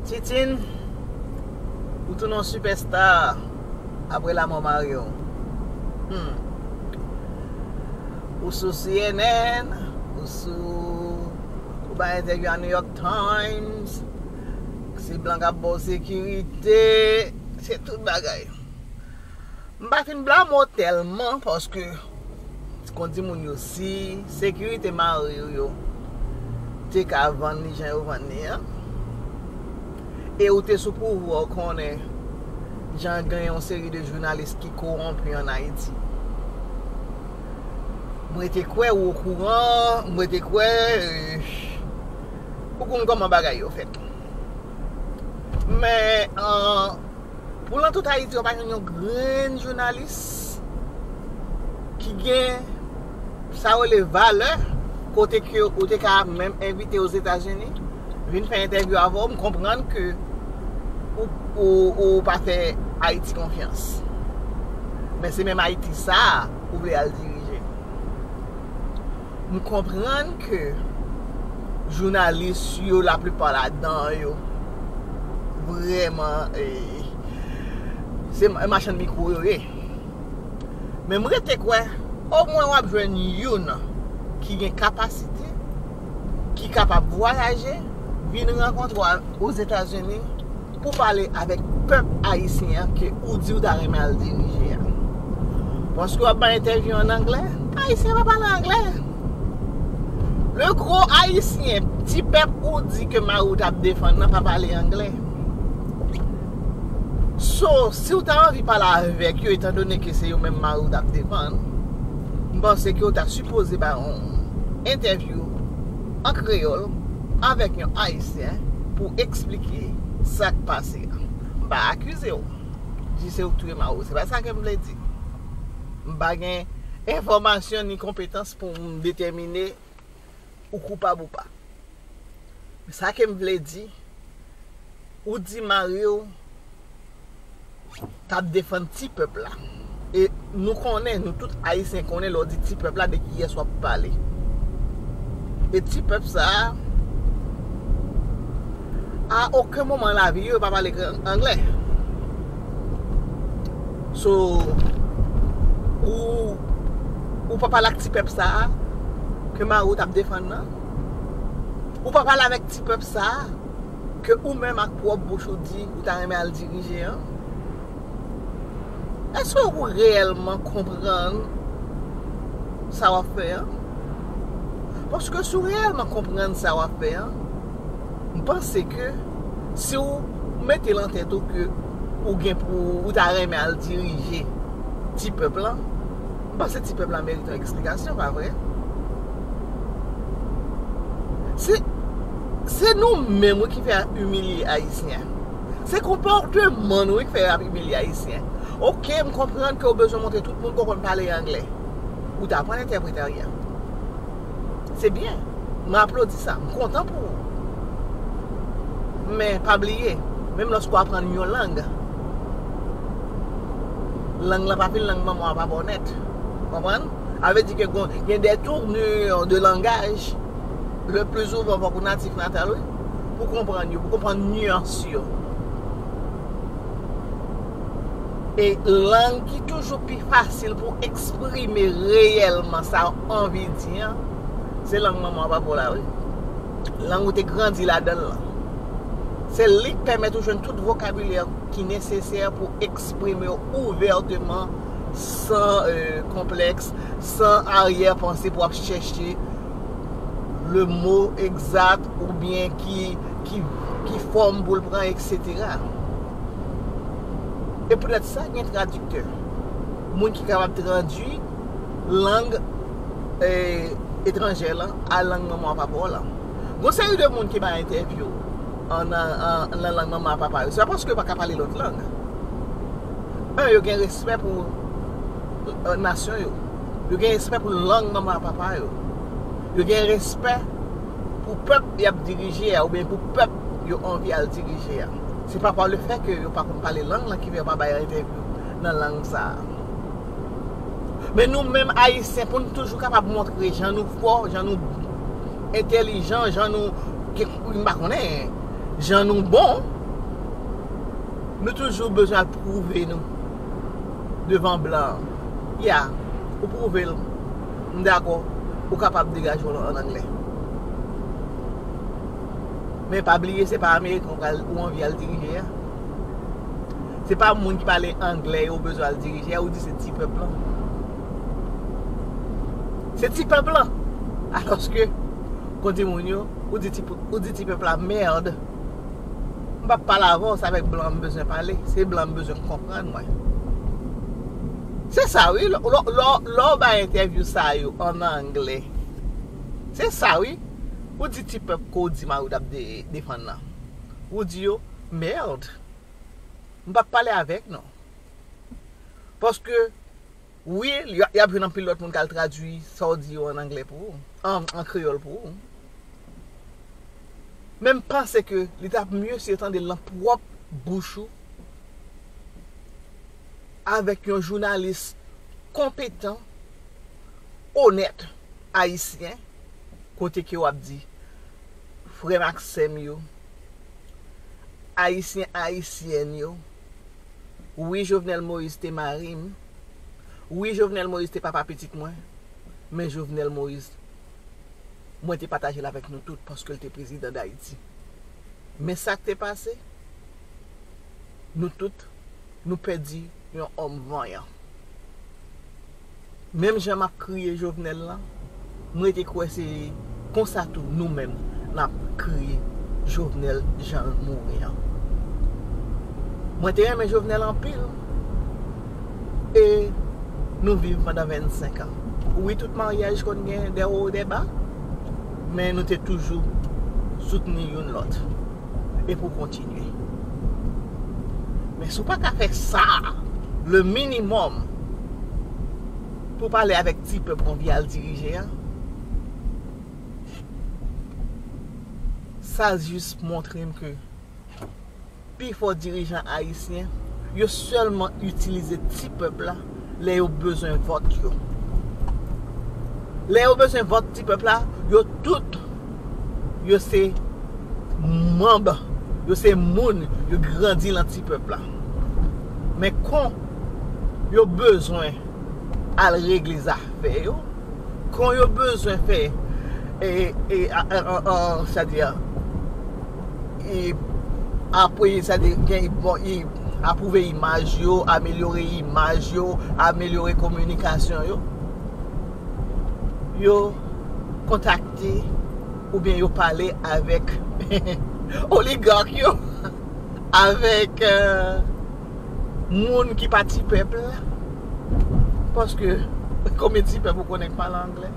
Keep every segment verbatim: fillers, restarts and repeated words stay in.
Titine, ou tounen yon sipèsta apre lanmò mari w. Hmm. Ou sou C N N, ou sou, ou bay entèvyou a New York Times, se blan k ap ba w sekirite, se tout bagay. M pa fin blame w tèlman paske, kon di moun yo, si sekirite mari w yo te ka vann li jan yo vann li an, e ou te sou pouvwa, ou konnen jan gen yon seri de jounalis ki kowonpi ann Ayiti. Mwen te kwè ou okouran, mwen te kwè, euh, ou konn kòman bagay yo fèt. Men, euh, pou lan tout Ayiti, w pa jwenn yon grenn jounalis ki gen sa yo rele valè, kote ke ou te ka menm envite Ozetazini, vin fè entèvyou avè w, m konprann ke ou, ou, ou pa fè Ayiti konfyans. Men se menm Ayiti sa a ou vle al dirije. M konprann ke jounalis yo, laplipa ladan yo, vrèman, eh, se ma-, machann mikwo yo ye. Men m rete kwè, omwen w ap jwenn youn ki gen kapasite, ki kapab vwayaje, vin rankontre w Ozetazini, pou pale avèk pèp ayisyen an ke ou di ou ta renmen al dirije a. Paske w ap bay entèvyou ann anglè, Ayisyen pa pale anglè. Le gwo Ayisyen, ti pèp ou di ke mari w t ap defann nan pa pale anglè. So, si w ta anvi pale avèk yo, etandone ke se yo menm mari w t ap defann, m panse ke w ta sipoze bay yon entèvyou an kreyòl avèk yon Ayisyen pou eksplike sa k pase a. M pa akize w. Di se ou k touye mari w. Se pa sa ke m vle di. M pa gen enfòmasyon ni konpetans pou m detèmine ou koupab ou pa. Men sa ke m vle di, ou di mari w t ap defann ti pèp la. E nou konnen, nou tout Ayisyen konnen lè w di ti pèp la, de kiyès w ap pale. E ti pèp sa a, a okenn moman nan lavi yo, yo pa pale anglè. So, ou, ou pa pale ak ti pèp sa a ke mari w t ap defann nan. Ou pa pale avèk ti pèp sa a ke ou menm ak pwòp bouch ou di ou ta renmen al dirije an. Èske ou reyèlman konprann sa w ap fè an? Paske si w reyèlman konprann sa w ap fè an, m panse ke si w mete lan tèt ou ke ou gen pou ou ta renmen al dirije ti pèp lan, m panse ti pèp la merite yon eksplikasyon, pa vre? Se, se nou menm wi ki fè ap imilye Ayisyen. Se konpòteman nou wi ki fè ap imilye Ayisyen. Oke, m konprann ke w bezwen montre tout moun ke w konn pale anglè. Ou ta pran entèpretarya. Se byen. M aplodi sa. M kontan pou ou. Men pa bliye, menm lòske w aprann yon lang, lang lan pa fin lang manman w a papa w nèt. Konprann? Sa vle di ke gen, gen de tournure de langaj, le pli souvan fòk ou natif natal, wi, pou konprann yo, pou konprann nyans yo. E lang ki toujou pi fasil pou eksprime reyèlman sa w anvi di an, se lang manman w a papa w la, wi. Lang ou te grandi ladan l lan. Se li k pèmèt ou jwenn tout vokabilè ki nesesè pou eksprime w ouvèteman, san, euh, konplèks, san aryè panse pou w ap chèche le mo egzat oubyen ki, ki, ki fòm pou l pran, etsetera. E poutèt sa, gen tradiktè. Moun ki kapab tradui lang, eh, etranjè lan a lang manman w a papa w lan. Gon seri de moun ki bay entèvyou an, an, an, nan lang manman a papa yo. Se pa paske yo pa ka pale lòt lang. En, yo gen respè pou, eh, nasyon yo. Yo gen respè pou lang manman a papa yo. Yo gen respè pou pèp y ap dirije a, oubyen pou pèp yo anvi al dirije a. Se pa pa le fè ke yo pa konn pale lang lan ki fè yo pa bay entèvyou nan lang sa a. Men nou menm Ayisyen, pou n toujou kapab montre jan nou fò, jan nou entèlijan, jan nou, m pa konnen, jan nou bon, Nou toujou bezwen al pwouve nou devan blan an. Ya, ou pwouve l. M dakò, ou kapab degaje w an anglè. Men pa bliye, se pa Ameriken ou pral, ou anvi al dirije a. Se pa moun ki pale anglè yo ou bezwen al dirije a, ou di se ti pèp lan. Se ti pèp lan. Alòske, kon di moun yo, ou di ti, ou di ti pèp la mèd. M p ap pale avè w, se avèk blan m bezwen pale. Se blan m bezwen k konprann mwen. Se sa wi, lè, lè, lè, lè w bay entèvyou sa yo an anglè. Se sa wi. Ou di ti pèp ke w di Mario t ap de-, defann nan. Ou di yo, mèd. M p ap pale avèk non. Paske, wi, y a, y ap jwenn anpil lòt moun k al tradui sa w di yo an anglè pou ou, an, an kreyòl pou ou. Men m panse ke li t ap mye si yo tande l nan pwòp bouch ou, avèk yon jounalis konpetan, onèt, ayisyen, kote ke w ap di, frè m ak sè m yo, ayisyen, ayisyèn yo, wi, Jovenel Moïse te mari m, wi, Jovenel Moïse te papa pitit mwen, men Jovenel Moïse, mwen te pataje l avèk nou tout paske l te prezidan Dayiti. Men sa k te pase, nou tout, nou pèdi yon òm vanyan. Menm jan m ap kriye Jovenel lan, m rete kwè se konsa tou nou menm n ap kriye Jovenel jan l mouri an. Mwen te renmen Jovenel anpil. E nou viv pandan vennsenk an. Wi, tout maryaj konn gen dè wo, dè ba, men nou te toujou soutni youn lòt. E pou kontinye. Men si w pa ka fè sa, le minimòm, pou pale avèk ti pèp w anvi al dirije a, sa jis montre m ke pifò dirijan ayisyen, yo sèlman itilize ti pèp la lè yo bezwen vòt yo. Lè yo bezwen vòt ti pèp la, yo tout, yo se manm, yo se moun, yo grandi lan ti pèp la. Men kon yo bezwen al regle zafè yo, kon yo bezwen fè, e, e, a, a, a, a, sa di a, e, apre, sa di, gen, bon, e, apwouve imaj yo, amelyore imaj yo, amelyore kominikasyon yo, yo kontakte oubyen yo pale avèk oligak yo, avèk, euh, moun ki pa ti pèp la. Paske konbyen ti pèp ou konnen k pale anglè?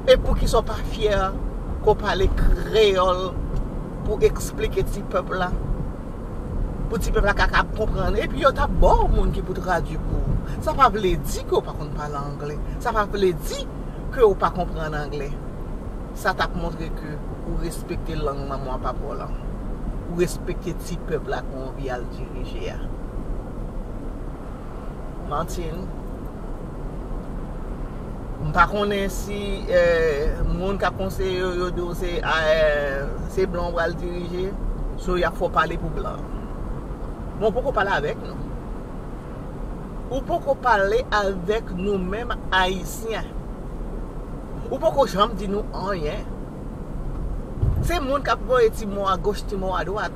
E poukisa w pa fyè ke w pale kreyòl pou eksplike ti pèp la? Pou ti pèp la ka, ka konprann. Epi yo t ap ba w moun ki pou tradui pou ou. Sa pa vle di ke w pa konn pale anglè. Sa pa vle di ke w pa konprann anglè. Sa t ap montre ke ou respekte lang manman w ak papa w lan. Ou respekte ti pèp la ke w anvi al dirije a. Martine, m pa konnen si, eh, moun k ap konseye yo, yo di w se, eh, se blan w pral dirije, so y ap fè w pale pou blan. Men w poko pale avèk nou. Ou poko pale avèk nou menm Ayisyen. Ou poko janm di nou anyen. Se moun k ap voye ti mo agoch, ti mo adwat.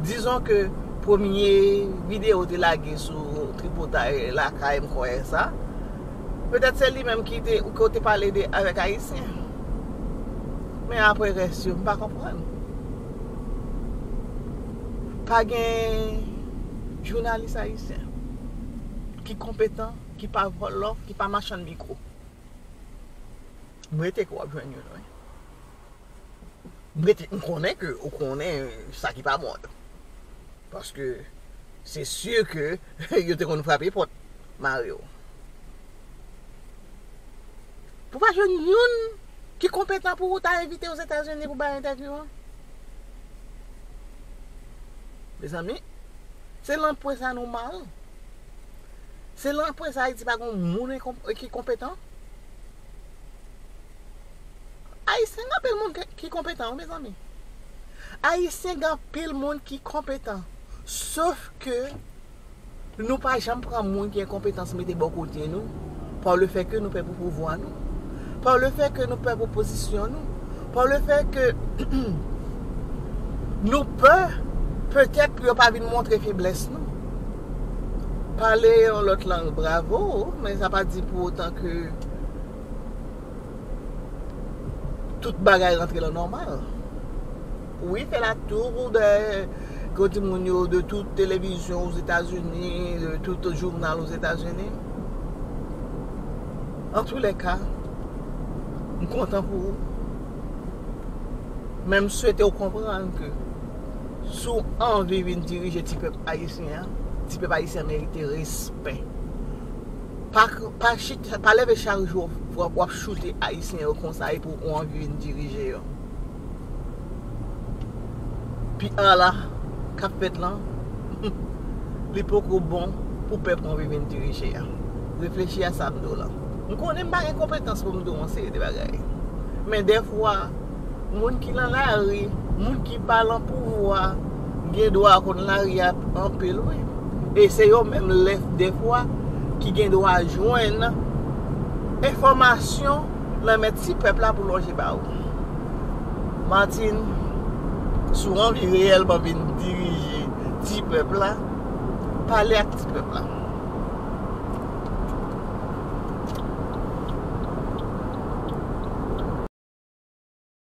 Dizon ke premye videyo w te lage sou tripotay lakay m kwè sa. Petèt se li menm ki te, ke w te pale de, avèk Ayisyen. Men apre rès yo, m pa konprann. Pa gen jounalis ayisyen ki konpetan, ki pa vòlò, ki pa machann mikwo. M rete ke w ap jwenn youn, wi. M rete, m konnen ke ou konnen sa ki pa bon an. Paske se si ke yo te konn frape pòt Mario. Pou pa jwenn youn ki konpetan pou ou ta envite Ozetazini pou bay entèvyou an. Mezanmi, se lan pwen sa nou mal. Se lan pwen sa Ayiti pa gen moun enkonp-, ki konpetan. Ayisyen gen anpil moun ki, ki konpetan, wi, mezanmi. Ayisyen gen anpil moun ki konpetan. Sof ke nou pa janm pran moun ki enkonpetan mete bò kote nou, pa le fè ke nou pè pou pouvwa nou, pa le fè ke nou pè pou pozisyon nou, pa le fè ke nou pè, petèt pou yo pa vin montre feblès nou. Pale yon lòt lang, bravo, men sa pa di pou otan ke tout bagay rantre nan nòmal. Wi, fè la tour de, kote moun yo, de tout televizyon Ozetazini, de tout jounal Ozetazini. An tou lè ka, m kontan pou ou. Men m swete w konprann ke si w anvi vin dirije ti pèp ayisyen an, ti pèp ayisyen an merite respè. Pa, pa, chit, pa leve chak jou w ap choute ayisyen yo konsa epi w anvi vin dirije yo. Pi ala k ap fèt lan, li poko bon pou pèp w anvi vin dirije a. Reflechi a sa m di w lan. M konnen m pa gen konpetans pou m di w yon seri de bagay. Men dèfwa, moun ki nan lari, moun ki pa nan pouvwa, gen dwa konn lari a anpil, wi. E se yo menm lè, dèfwa, ki gen dwa jwenn enfòmasyon nan men ti pèp la pou lonje ba ou. Martine, si w anvi reyèlman vin dirije ti pèp la, pale ak ti pèp la.